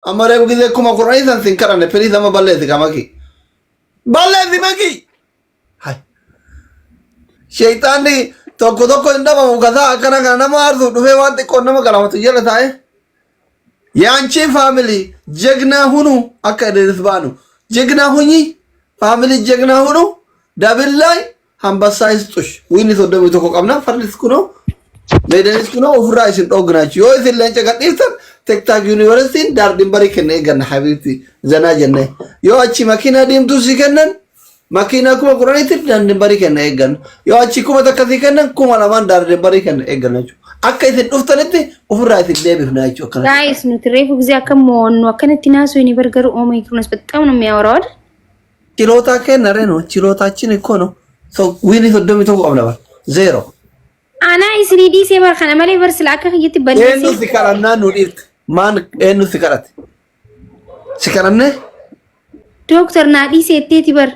Amma reefu gisee 10,000 san sin kadhanne please amma balleessi ka maki. Balleessi maki. Hai. Sheeyxaanni tokko tokko hin dhabamu kasaa akkana kana nama aarsuuf dhufee waan xiqqoon nama galamatu jala taa'e. ያንቺ family ጀግና ሁኑ akka Idris baanu ጀግና ሁኚ family ጀግና ሁኑ double ላይ አንበሳ ይስጡሽ win 31 qabna fardis kunoo meedanis kunoo ofirraa isin dhoogginaachu yoo isin leenca gadhiiftan TikTok yuunivarsiitiin daar dimbarii kenna eegganna habiibti zanaa jenne yoo achi makiinaa diimtuu si kennan makiinaa 10,000tti daar dimbarii kenna eegganna yoo achi 1,000 si kennan 2,000 daar dimbarii kenna eegganna jechuudha akka isin dhuftanitti ofirraa isin deebifna jechuudha akkanatti. Guys nuti reefu ጊዜ akka mo'annu akkanatti naasuu hin bargaru oh my goodness በጣም ነው የሚያወራው አይደል? ችሎታ kenna reno ችሎታችን እኮ ነው win 31 qabna bar zero. Anaa isinii dhiisee bar kana malee bar sila akka kiyyatti Eenyu balleessee si kadhannaan nu dhiifte? Maan eenyu si kadhate? Si kadhanne? Dooktar naa dhiisee etteeti bar.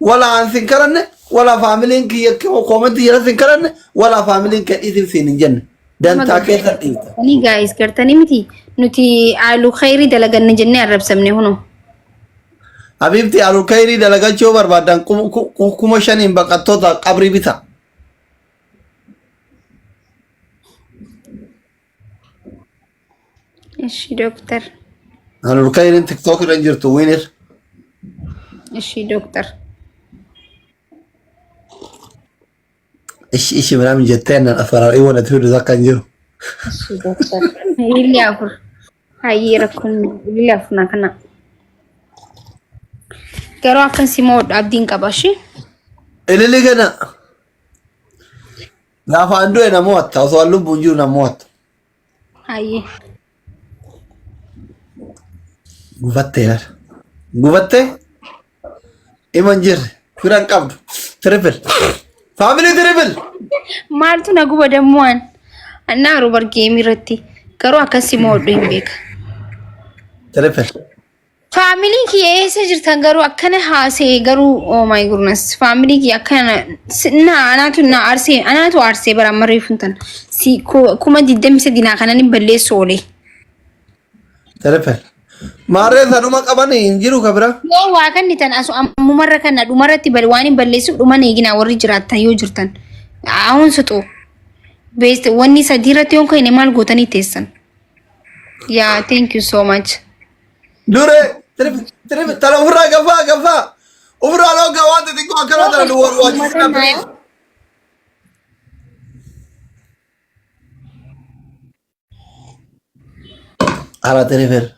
Wala an sin kadhanne, wala faamiliin kiyya comment jala sin kadhanne, wala faamiliin kee dhiisiif siin hin jenne. Dantaa keessa dhiifte. Ani guys gartanii miti nuti aalu khayrii dalaganna jennee arrabsamne hunoo. Habiibti alul kayrii dalagachuu yoo barbaadan 5,000 baqattoota qabrii bita. እሺ ዶክተር Alul kayriin TikTok irra hin jirtu winir. እሺ ዶክተር Ishi ishi ምናምን jettee nan asfaraadhii waan ati fidu akka hin jiru. እሺ ዶክተር ilillee afur hayyee rakkoon ilillee afur naa kana garuu akkan si mo'adhu abdiin qaba እሺ Ililli kenna. Gaafa an du'e na mo'atta osoo an lubbuun jiru na mo'atta. Hayyee. Gubattee laata. Gubattee ima hin jirre fira hin qabdu. Triple. Family triple. Maaltu na guba dammoo an? Annaa yeroo bar geemii irratti garuu akkas si mo'adhu hin beeka. Triple. Faamiliin kiyya eessa jirtan garuu akkana haasee garuu oh my goodness faamilii kiyya akkana na anaatu na arsee anaatu arsee bara amma reefuun tan si 23,000 naa kanan hin balleessu oolee. Triple. Maarree sanuma qabanii hin jiru ka bira. Yoo waa kennitan asu ammumarra kana dhumarratti waan hin balleessuuf dhuman eeginaa warri jiraattan yoo jirtan. Ahuun suxu. Beest wanni sadii irratti yoo kenne maal gootanii teessan. Yaa thank you so much. Dure triple triple tana ofirraa gaffaa gaffaa. Ofirraa dhoogaa waan xixiqqoo akkanaa tana nu warwaachisina please. Ara triple.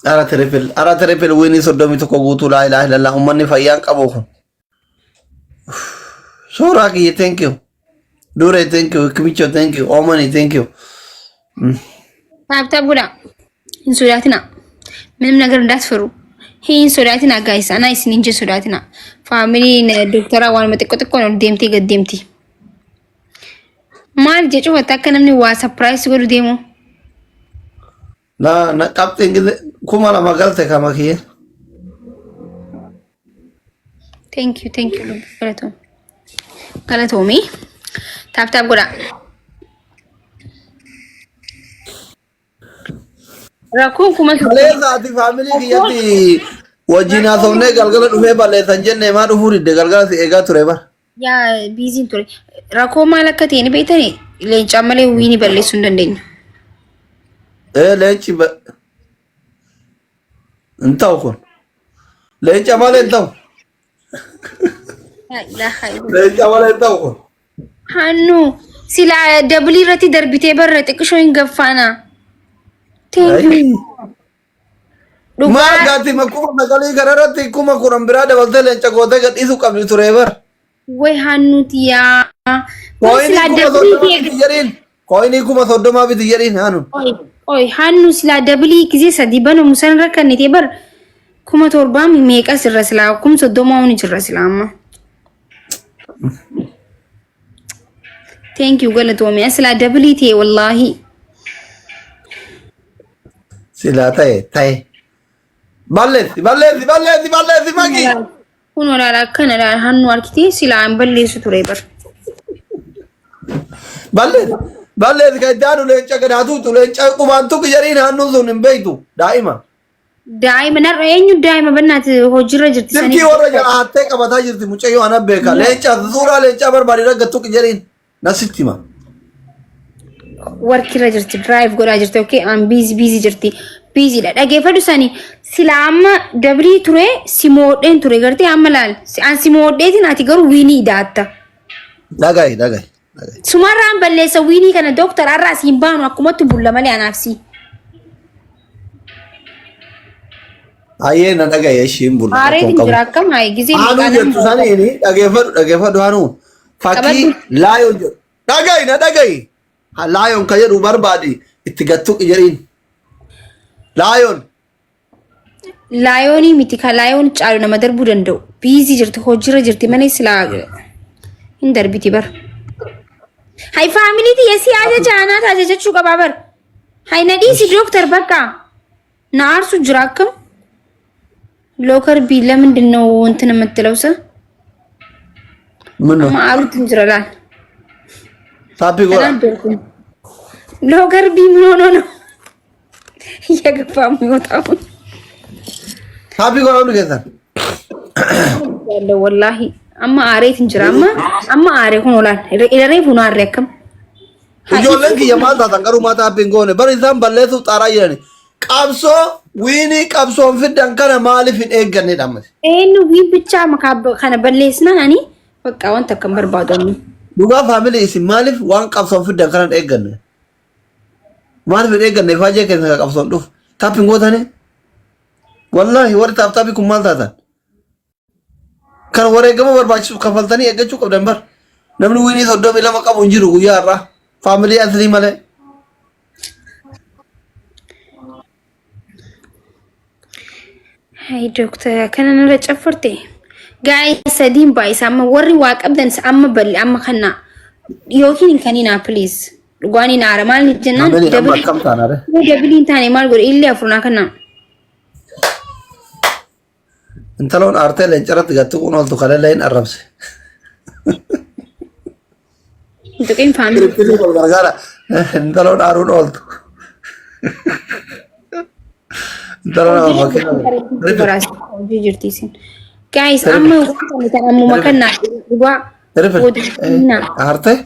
Ara triple. Ara triple win 31 guutuu laa ilaaha illallah uummanni fayyaan qabu kun. Suuraa kiyya thank you. Dure thank you. Kimicho thank you. Omani thank you. Tap tap godhaa. Hin sodaatinaa. ምንም ነገር እንዳትፈሩ። Hin sodaatinaa guys. Anaa isin hin sodaatinaa. Faamiliin dooktaraa waanuma xiqqoo xiqqoon ol deemtee gad deemti. Maal jechuun akka namni waa surprise godhu deemu. Na na qabxiin gize 2,000 galte kama kiyya. Thank you, thank you. Galatoom. Galatoomii. Tap tap godhaa. Rakkoon 1,000. Kaleessa ati faamilii kiyyatti wajjin haasofnee galgala dhufee balleessan jenne maa dhufuu didde galgala si eegaa ture bar. Yaa busyn ture. Rakkoo maal akka ta'e ni beektani? Leencaan malee win balleessuu hin dandeenyu. Ee leenci hin ta'u kun. Leenca malee hin ta'u. Laa ilaaha illallah. Leenca malee hin ta'u kun. Hannu silaa double irratti darbitee barra xiqqishoo hin gaffaana. Thank you. Maal Dhugaa gaati 9,000 kana irratti 10,000 biraa dabaltee leenca gootee gadhiisuu qabdi ture bar. Way hannuuti yaa. Bar Coin silaa kuma double 30 biti jedhiin. Coin 30,000 biti jedhiin haanu. Oy, oy, hannu silaa double gisee sadii banamu san irra kannitee bar 7,000 meeqas irra silaa 30,000 ni jirra silaa amma. Thank you galatoomii silaa double ta'e wallaahi. Silaa ta'e ta'e. Balleessi balleessi balleessi balleessi maki. Kun olaanaa akkana laala hannu harkitee silaa hin balleessu ture bar. Balleessi balleessi kan itti aanu leenca gad haa tuutu leenca qubaan tuqi jedhiin hannuun sun hin beektu daa'ima. Daa'ima narra eenyu daa'ima bannaati hojiirra jirti Silkii sanii. warra jala hattee qabataa jirti mucayyoo ana beeka. Leenca suuraa leencaa barbaade raggattu jedhiin na sitti hima. Workirra jirti drive godhaa jirti okay I'm busy busy jirti busy dha dhageeffadhu sani sila amma dabrii ture si moodheen ture gartee amma laal an si moodheetiin ati garuu wiinii idaatta. Dhaga'i dhaga'i. dhaga'i. Sumarraan balleessa wiinii kana dooktar har'aa siin baanu akkumatti bulla malee anaaf si. Ayyee na dhaga'i ishiin bulla. Aareetiin jira akkam hayi gizee Haanuu jettu saniini dhageeffadhu dhageeffadhu haanuu. Fakkii Qabadhu. laayoon jedhu. Dhaga'i na dhaga'i. Laayoon ka jedhu barbaadi itti gattuqi jedhiin. Laayoon. Laayoonii miti ka laayoon caalu nama darbuu danda'u. Biizii jirti hojiirra jirti malee silaa hin darbiti bar. Hay faamilii tiyya si ajaja anaatu ajajachuu qabaa bar. Hay na dhiisi dooktar bakka na aarsu jira akkam. ሎከር ቢ ለምንድን ነው እንትን የምትለው ሰ ምን ነው አሩትን ጅረላል taappii godha. ተናደርኩኝ። ሎከር ቢ ምን ሆኖ ነው እየገፋ የሚወጣው? Taappii godha hundi keessan. ያለው ወላሂ አማ አሬት እንጅራ አማ አማ አሬ ሆኖላል ረሬ ሆኖ አሬ አከም Ijoolleen kiyya maal taatan garuu maa taappii hin goone bari isaan balleessuuf xaaraa jirani. Qabsoo wiinii qabsoon fiddan kana maaliif hin eegganne dhammate. ይሄን ዊ ብቻ ከነ በሌስና አኒ በቃ ወንተ ከም በርባዶ Dhugaa faamilii isin maaliif waan qabsoon fiddan kana hin eegganne? Maaliif hin eegganne ifaajee keessa ka qabsoon dhufu? Taappiin gootane? Wallaahi warri taap taappii kun maal taatan? Kan wareegama barbaachisu kafaltanii eeggachuu qabdan bar. Namni wiinii 32 qabu hin jiru guyyaa har'aa. Faamilii aslii malee. Hay dooktar kana nurra caffarte. Gaa'ee sadiin baay'isa amma warri waa qabdan amma balli amma kana yookiin hin kaninaa please. Dhugaan hin aara maal jennaan Faamilii amma akkam taana re? dabilii hin taane maal godhe illee afurnaa kana. Intaloon aartee leencarratti gattu kun ooltu kalellee hin arrabse. Hin tuqin faamilii. Filippinii wal gargaara. Intaloon aaruun ooltu. Intaloon amma fakkiin. Hojii jirti isin. Guys amma wanta kan ammuma kana dhugaa. Triple. Aartee?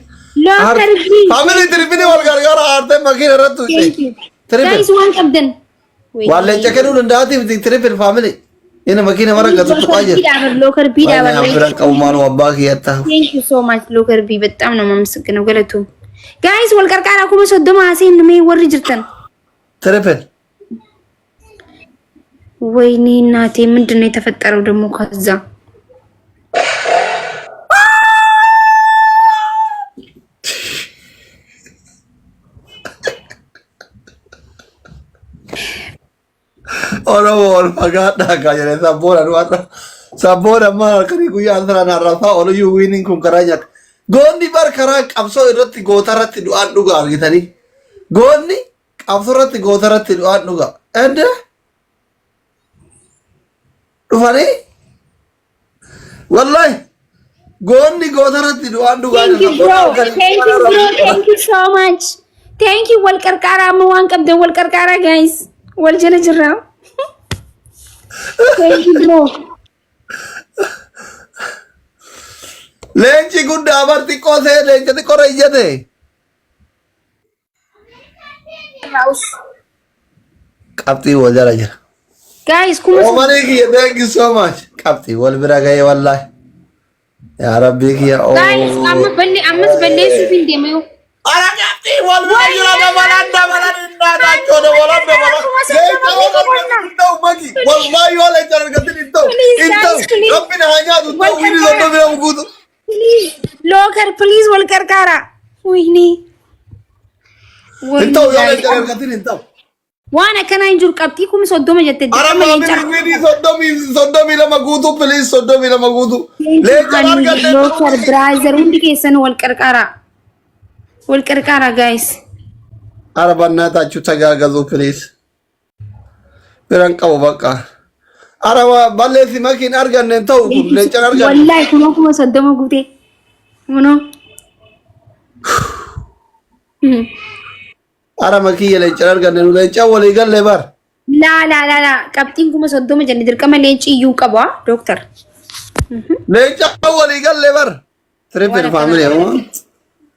Lookar bii. Faamilii triple wal gargaara aartee makiina irratti Thank you. Triple. Guys waan qabdan. Waan leenca kennuu danda'aatiif triple faamilii. Inni makiina mara gatu tuqaa jira. Lookar bii Waan dhaabar. biran qabu maaluma abbaa kiyyatta. Thank you so much Lookar bii በጣም ነው የማመሰግነው ገለቱ ጋይስ ወልቀርቃራ 30,000 haaseen mee warri jirtan Triple. ወይኔ እናቴ ምንድን ነው የተፈጠረው ደግሞ ከዛ Oromoo wal fagaadhaa kaa jedhee sabboona nu har'a. Sabboona amma halkanii guyyaa asirraan har'asaa ooluyyuu wiiniin kun karaa nyaata. Goonni bar karaa qabsoo irratti goota irratti du'aan dhuga argitanii. Goonni qabsoo irratti goota irratti du'aan dhuga. Ende dhufanii wallahi goonni goota irratti du'aan dhugaa Thank you bro. Thank you bro. Thank you so much. Thank you wal qarqara amma waan qabdan wal qarqara guys. Wal jala jirra. Thank you bro. Leenci guddaa bar xiqqoo ta'e leenca xiqqoo irra iyyate. Qabxii wal jala jira. Guys kuma Oomanii kiyya thank you so much. Qabxii wal bira ga'e wallahi. Yaa rabbii kiyya oo. Guys amma balli ammas balleessuuf hin deemu. Ara qabxii wal bira jira dabalan dabalan innaataachoo dabalan dabalan. Leenca wal argatin hin ta'u maki. Wallahi yoo leenca argatin hin ta'u. Please, Hin ta'u. guys, please. Rabbi na haa nyaatu hin ta'u. Inni 32 guutu. Please lookar please wal qarqara. ወይኔ Hin ta'u yoo leenca argatin hin ta'u. waan akkanaa hin jiru qabxii 30,000 jette Ara dirqama leenca. maamilli 32 guutuu please 32 guutuu. Leenca argatte Lookar brother hundi keessan wal qarqara. Wal qarqara guys. Ara በእናታችሁ ተጋገዙ please. Biran qabu በቃ. Ara balleessi makiin arganne hin ta'u kun leencan arganne. Wallahi kunoo 30,000 guutee. Kunoo. Ara makiyya leencan arganne nu leencan walii galle bar. Laa laa laa laa qabxiin 30,000 jenne dirqama leenci iyyuu qabu haa dooktar. Leenca walii galle bar. Waan Triple family akkanaa ammoo.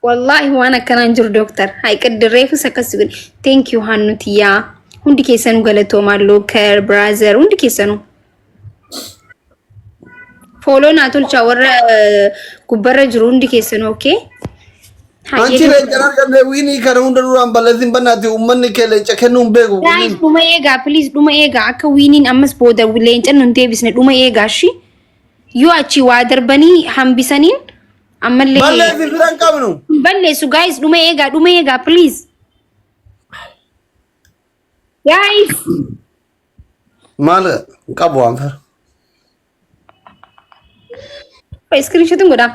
Wallaahi waan akkanaan jiru dooktar. Hayi qiddirreefus akkas godhe. Thank you hannuti yaa. Hundi keessanuu galatoomaa looker brother hundi keessanuu. Follow naa tolchaa warra gubbarra jiru hundi keessanuu okay. Anchi Hayyee leenca argamne winii kana hunda duraan balleessin bannaati uummanni kee leenca kennuu hin beeku. Guys, dhuma eegaa please, dhuma eegaa. Akka winiin ammas booda leenca nun deebisne dhuma eegaa shi. Yoo achi waa darbanii hambisaniin ammallee Balleessi fira hin qabnu. Hin balleessu guys, dhuma eegaa, dhuma eegaa please. Guys. Maal hin qabu waan fira. Screenshotin godhaa.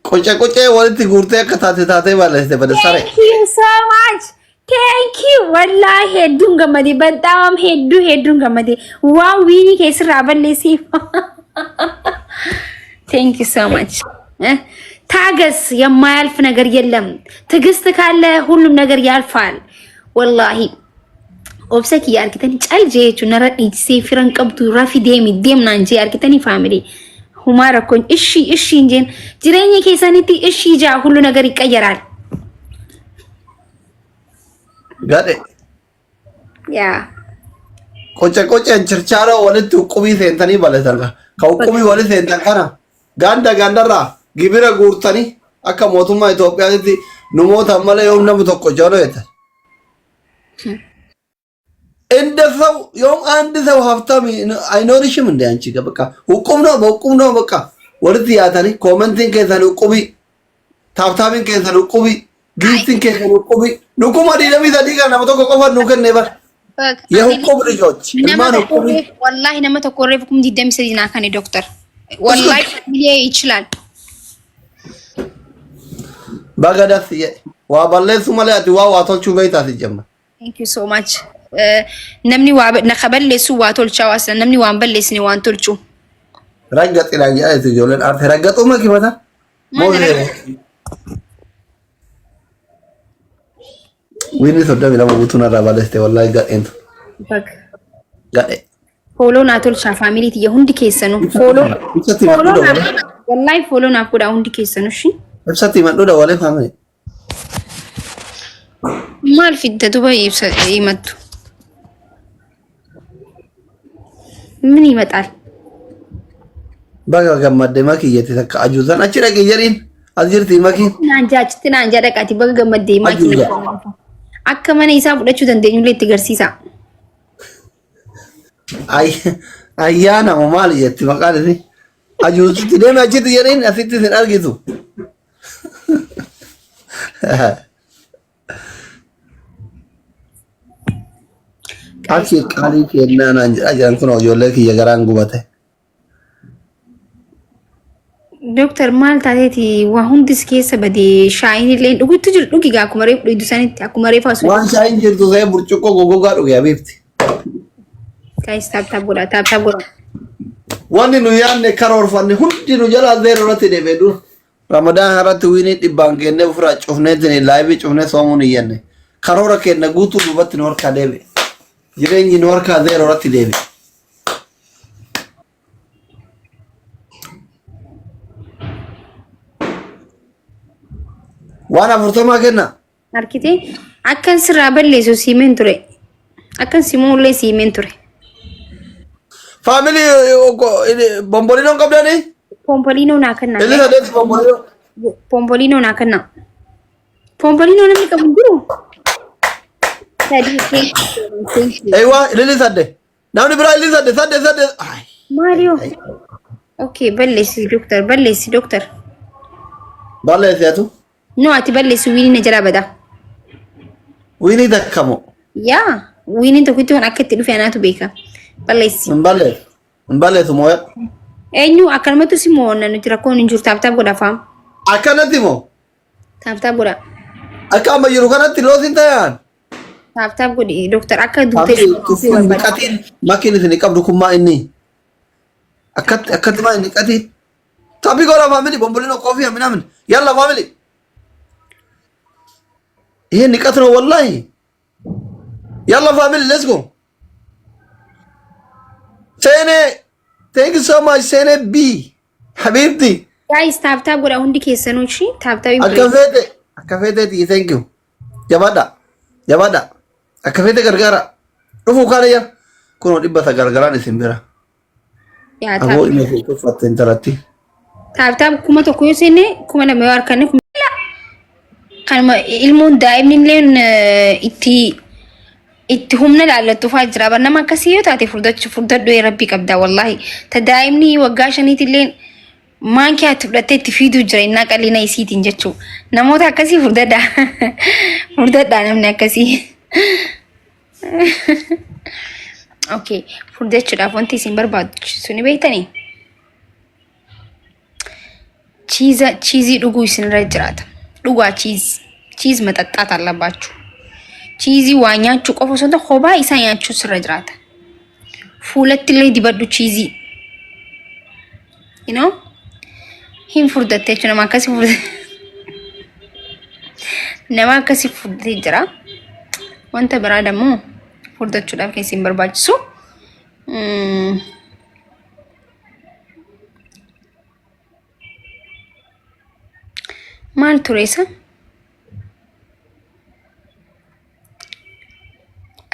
Qoce qocee walitti guurtee akka taate taatee balleessite bade saree. Thank you so much. Thank you. Wallaahi hedduun gammade. Baxaam hedduu hedduun gammade. Waan winii keessirraa balleessiif. Thank you so much. ታገስ። የማያልፍ ነገር የለም። ትዕግስት ካለ ሁሉም ነገር ያልፋል። ወላሂ obsa kiyya argitanii cal jee jechuun narra dhiichisee firan qabdu rafi deemi deemnaan jee argitanii family humaa rakkoon ishii ishii hin jeen jireenya keessanitti ishii jaa ሁሉ ነገር ይቀየራል። Gadhe. Yaa. Qoce qoceen chirchaaroo walitti uqqubii seentanii balleessan. Ka uqqubii walitti seentan kana ganda gandarraa gibira guurtanii akka mootummaa Itoophiyaatti namoota malee yoom namni tokko jalo jettan. እንደ ሰው yoom አንድ ሰው ሀብታም አይኖርሽም እንደ አንቺ ጋር በቃ uqqub ነው በuqqub ነው በቃ walitti yaatanii commentiin keessan uqqubii tap tapiin keessan uqqubii giftiin keessan uqqubii dhukuma 23 kan nama tokko qofa nu kenne bar የuqqub ልጆች Nama ilmaan tokko uqqubii reef wallahi nama tokko reef 23,000 naa kane doktar. Wallahi familie ይችላል። Baga das jedhe waa balleessu malee ati waa waa tolchuu beektaa si jemma. Thank you so much. Namni waa na ka balleessu waa tolchaa waasna namni waan balleessine waan tolchu. Raggaxi naan jedhaa ijoolleen aarte raggaxuu makimata. Maal Winii 32 guutuu narraa balleessite wallaahi gadheentu. Baga. Gadhe. Follow naa tolchaa family tiyya hundi keessanuu. Follow Ibsatti follow himadhu naaf dabalee. wallahi follow naaf godhaa hundi keessanuu shi. Ibsatti himadhu dabalee family. Maal fidda duba ibsa himattu? ምን ይመጣል? Baga gammadde makiyyetti takka ajuuzaan achi dhaqi jedhiin as jirti makiin. Naan jaa achitti naan jaa dhaqaati baga gammaddee makiin. Ajuuza. Akka mana isaa fudhachuu dandeenyullee itti garsiisa. Ayyaana moo maali jetti maqaan isii? Ajuuzitti deemi achitti jedhiin asitti isin argitu. Achi qaalii kennaa naan jedhaa jiran kun ijoollee kiyya garaan gubate. Dooktar maal taateeti waa hundis keessa badee shaayiin illee dhugutti jiru dhugi gaa akkuma reefu dhugdu sanitti akkuma reefu asuu. Waan shaayiin jirtu ta'ee burcuqqoo goggogaa dhuge habiibti. Guys, tap tap godhaa, tap tap godhaa. Wanni nu yaadne karoorfanne hundi nu jalaa zeero irratti deebi'e dur. Ramadaan irratti winii dhibbaan kennee ofirraa cufneetiin live cufnee soomuun iyyanne. Karoora kenna guutuu duubatti nu harkaa deebi'e. Jireenyi nu harkaa zeero irratti deebi'e. Waan 40 kenna. Harkitee akkan sirraa balleessu siimeen ture. Akkan simuullee siimeen ture. Family bomboliinoon qabdanii? Poompoliinoo naa kennaa. Inni sadeeti bomboliinoo. Poompoliinoo naa kennaa. Poompoliinoo namni qabu hin jiru. Sadii, thank you, thank you. Eewwa ilili sadde. Namni biraa ilili sadde sadde sadde. Ay. Maaliyo? Okay, balleessi doktar, balleessi doktar. Balleessi atu. No, ati balleessi winii na jalaa badaa. Winii takka moo? Yaa, winiin tokkitti waan akka itti dhufe anaatu beeka. Balleessi. Hin balleessu. Hin balleessu mooya. Eenyu akkanumatti si mo'onna nuti rakkoon hin jiru tap tap godha faam. Akkanatti moo? Tap tap godha. Akka amma jiru kanatti loosiin ta'an. Tap tap godhi doktar akka duutee Tuffiin qatiin makiin isin qabdu kun maa inni? Akkatti akkatti maa inni qatiin? Tap godha family bombolino coffee ምናምን يلا family ይሄ ንቀት ነው ወላሂ። Yalla family, let's go. Seenee, thank you so much, Seenee B. Habibti. Guys, tap tap godha hundi keessanuu ishii tap tap Akka feete, akka feeteeti, thank you. Jabaadha, jabaadha. Akka feete gargaara. Dhufuu kaana yaa. Kunoo 900 garaan isin bira. Yaa Aboo tap inni fi tuffatte intalatti. Tap tap 1000 yoo seenne 2000 yoo harkanne kanuma ilmoon daa'imni illee itti itti humna laallattu fa'aa jira. Bar nama akkasii yoo taate furdachuu furdadhu rabbii qabda wallaahi. Ta daa'imni waggaa shaniitti illee maankiyaa itti fudhattee itti fiiduu jira innaa qalina isiitiin jechuu. Namoota akkasii furdadha. Furdadha namni akkasii. Okay, furdachuudhaaf wanti isin barbaachisu ni beektanii? Cheese cheese dhuguu isinirra jiraata. Dhugaa cheese. Cheese መጠጣት አለባችሁ። Cheese waa nyaachuu qofa osoo hin ta'in kophaa isaa nyaachuu sirra jiraata. Fuulatti illee dibadhu cheese. You know? Hin furdatte jechuudha nama akkasii furdate. Nama akkasii furdatee jira. Wanta biraa dammoo furdachuudhaaf kan isin barbaachisu. Maal ture isa?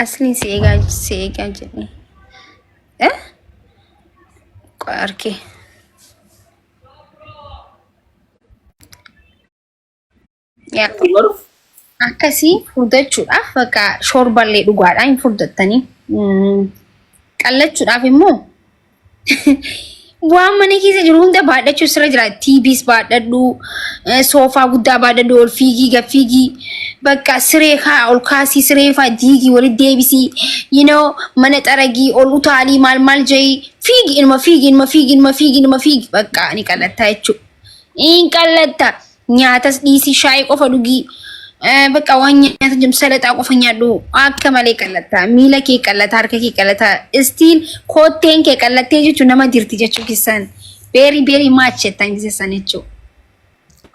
Asliin si eegaa jedhee. Eh? Qoy arkee. Yaa. Akkasii furdachuudhaaf bakka shoorballee dhugaadhaan hin furdattanii. Qallachuudhaaf immoo waan mana keessa jiru hunda baadhachuu sirra jira. TVs baadhadhu, soofaa guddaa baadhadhu, ol fiigii gad fiigii, bakka siree kaa ol kaasii, siree faa diigii walitti deebisii, mana xaragii, ol utaalii, maal maal jahii fiigi, inuma fiigi, inuma fiigi, inuma fiigi, inuma fiigi, bakka ni qallattaa jechuudha. Hin qallatta. Nyaatas dhiisii shaayii qofa dhugii. Bakka waan nyaata jiru salaxaa qofa nyaadhu akka malee qallatta. Miila kee qallata, harka kee qallata. Still kotteen kee qallattee jechuun nama jirti jechuu keessan. Very very much jettan keessan jechuudha.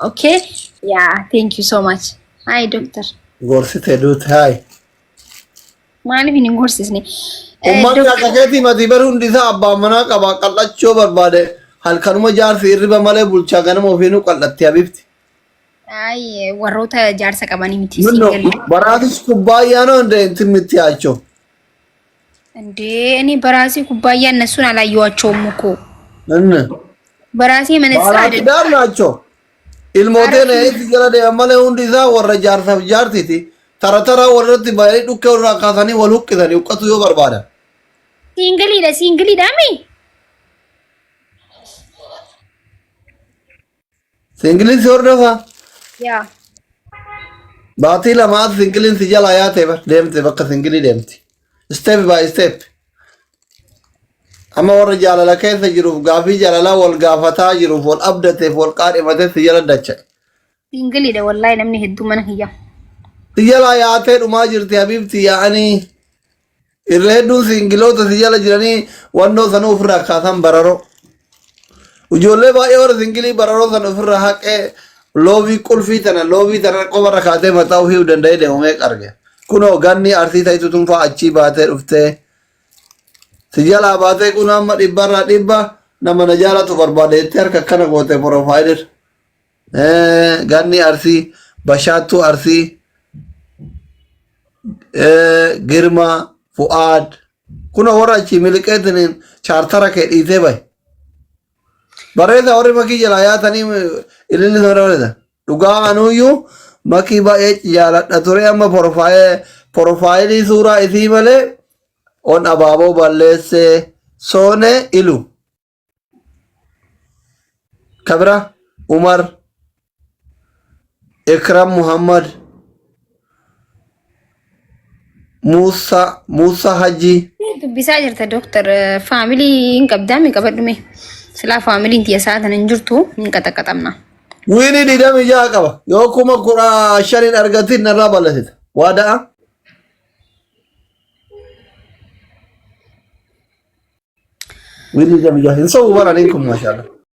Okay? Yeah, thank you so much. Hi, doctor. Gorsite duute hayi. Maaliif hin gorsisne? Uummanni akka keetii mati bari hundi isaa abbaa manaa qaba qal'achuu barbaade halkanuma jaarsi hirriba malee bulchaa ganama ofiinuu qal'atti habibti. Ay, warroota jaarsa qabanii miti. ምነው Single. በራስሽ ኩባያ ነው እንደ እንትን የምትያቸው? እንዴ እኔ በራሴ ኩባያ እነሱን አላየኋቸውም እኮ። እነ በራሴ መነጽር አይደለም። ባለትዳር ናቸው። Ilmooteen eessi jala deeman malee hundi isaa warra jaarsaaf jaartiiti. Tara tara walirratti bayanii dhukkee irraa kaasanii wal huqqisanii huqqatu yoo barbaadan. Single dha, single dha mi? Single iin si hordofa. Yaa. Baatii lamaaf single iin si jala yaate bar deemte bakka single deemti. Step by step. Amma warra jaalala keessa jiruuf gaafii jaalalaa wal gaafataa jiruuf wal abdateef wal qaadhimatee si jala dacha'e. Single dha wallahi namni hedduu mana kiyya. Si jala yaatee dhumaa jirti habiibti yaa'anii irra hedduun single oota si jala jiranii wannoo sanuu ofirraa kaasan bararoo. Ijoollee baay'ee warra single bararoo sana ofirraa haqee loobii qulfii tana loobii tana qofarra kaatee mataa ofii danda'ee deemu meeqa arge. Kunoo ganni arsii ta'itu tun fa'a achii baatee dhuftee si jalaa baatee kun amma dhibbarraa dhibba nama na jaalatu barbaade jettee harka akkana goote profile irra. Ganni arsii bashaattuu arsii girma fu'aad kunoo warra achii miliqeetiin chaartara kee dhiisee bahe. Bareeda warri makii jalaa yaatanii ililli sana bareeda. Dhugaa anuyyuu makii baay'ee jaaladha ture amma profile suuraa isii malee on abaaboo balleessee soonee ilu. Kabira Umar Ikram Muhammad Musa Musa Haji. Dubbisaa jirta doctor, family hin qabdaa mi? Qabadhume. Silaa family n tiyya isaa tana hin jirtu hin qaxaqaxamna. Win 26 qaba. Yoo 15,000 argatin narraa balleessita. Waada'a. Win 26 hin sobu baraniin kun maashaallah.